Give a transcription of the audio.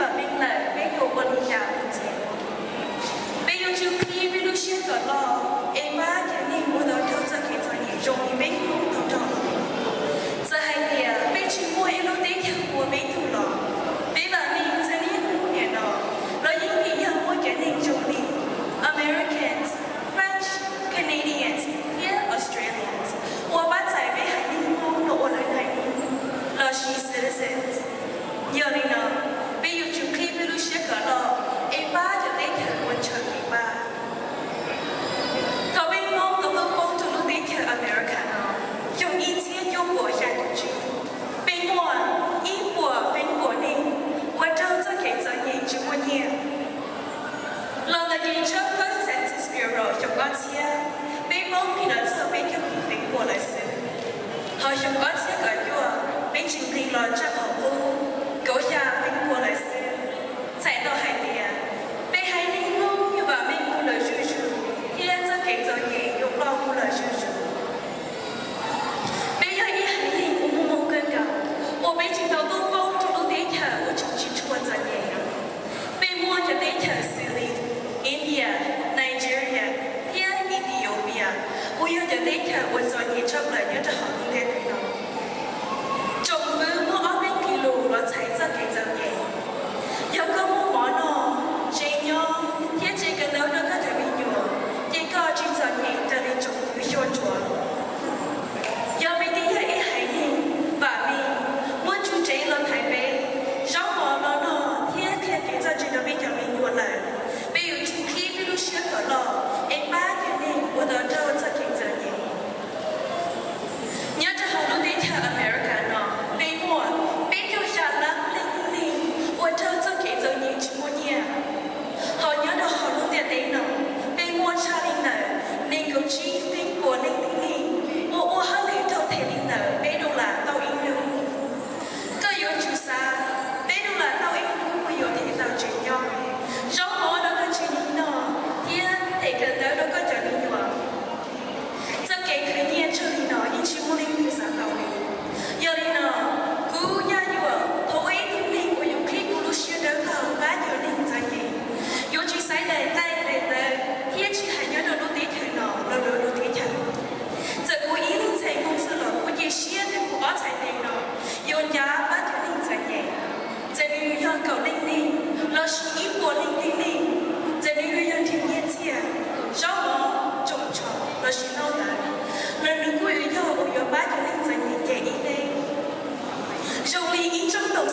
vam meej lawm, peb yuav ua li cas mus ntxiv? Peb yuav tsum qhib peb lub siab kom loj es pab cov neeg uas tau raug txoj kev txom nyem zoo li peb Hmoob tau raug. Txawm hais tias peb tsis muaj ib lub teb chaws ua peb tug los, peb vam meej txhua niaj hnub niam no los yeej vim yog muaj cov neeg zoo li Americans, French, Canadians thiab Australians uas pab txais peb haiv neeg Hmoob los ua lawv haiv neeg lossis citizens. Yog li no, peb yuav tsum qhib peb lub siab kom loj es pab cov teb chaws uas ntshaw kev pab. Thaum peb Hmoob tau tuaj poob rau lub teb chaws America no, xyoo ib txhiab cuaj puas xya caum tsib, peb muaj ib puas feem pua neeg uas raug txoj kev txom nyem tsis muaj nyiaj. Los ntawm kev tshawb fawb Census Bureau xyoo ob txhiab, peb Hmoob nqis los txog peb caug feem pua lawm xwb. Ho xyoo ob txhiab kaum cuaj, peb tsis nqis los txog qhov qub, kaum xya feem pua lawm xwb. Txhais tau hais tias peb haiv neeg Hmoob yuav vam meej mus lawm zuj zus thiab txoj kev txom nyem yuav ploj mus lawm zuj zus. Peb yog ib haiv neeg uas muaj hmoo kawg nkaus uas peb tseem tau tuaj poob rau lub teb chaws uas tseem tsis tshua txom nyem. Peb muaj cov teb chaws xws li India, Nigeria thiab Ethiopia uas yog cov teb chaws uas txom nyem tshaj plaws nyob rau hauv lub ntiaj teb no. Tsoom fwv muaj ob peb nqe lus los txhais txoj kev txom nyem, yog koj muaj mov noj, tsev nyob thiab tsev kawm ntawv rau koj cov me nyuam, ces koj tsis txom nyem raws li tsoom fwv xyuas ntsuav. Yog peb twb yog ib haiv neeg vam meej, muab tsuj tsev los thaiv peb, zaub mov los noj thiab qhia kev txawj ntse rau peb cov me nyuam lawm, peb yuav tsum qhib peb lub siab kom loj es pab cov neeg uas tau raug txoj kev txom nyem. Nyob rau hauv lub teb chaws America no, peb muaj peb caug xya lab leej tib neeg uas raug txoj kev txom nyem tsis muaj nyiaj. Ho nyob rau hauv lub ntiaj teb no, peb muaj tshaj li ntawm nees nkaum tsib feem pua leej tib neeg uas ua hauj lwm raug them li ntawm peb dollar tau ib hnub. Koj yuav tsum xav, peb dollar tau ib hnub puas yuav them tau tsev nyob, zaub mov rau koj tsev neeg noj thiab them kawm ntawv rau koj cov me nyuam? Txoj kev khwv nyiaj tsawg li no yeej tsis muaj leej twg xav tau li. Yog li no, kuv Yaj Yuam thov ua ib tug neeg uas yuav qhib kuv lub siab dawb paug pab cov neeg txom nyem, yuav tsis xaiv daim txawj daim ntawv thiab tsis hais nyob rau lub teb chaws no los lwm lub teb chaws. Txawm kuv ib leeg ntxhais Hmoob xwb los kuv cia siab tias kuv ob txhais tes no yuav ncav pab cov neeg txom nyem. Txawm nws yuav yog kaum leej neeg lossis ib puas leej tib neeg, txawm nws yuav yog nrhiav nyiaj txiag, zaub mov, tsoos tsho lossis ntaub ntawv, los nws kuj yuav yog uas yuav pab cov neeg txom nyem nce ib teb. Zoo li ib tsob ntoo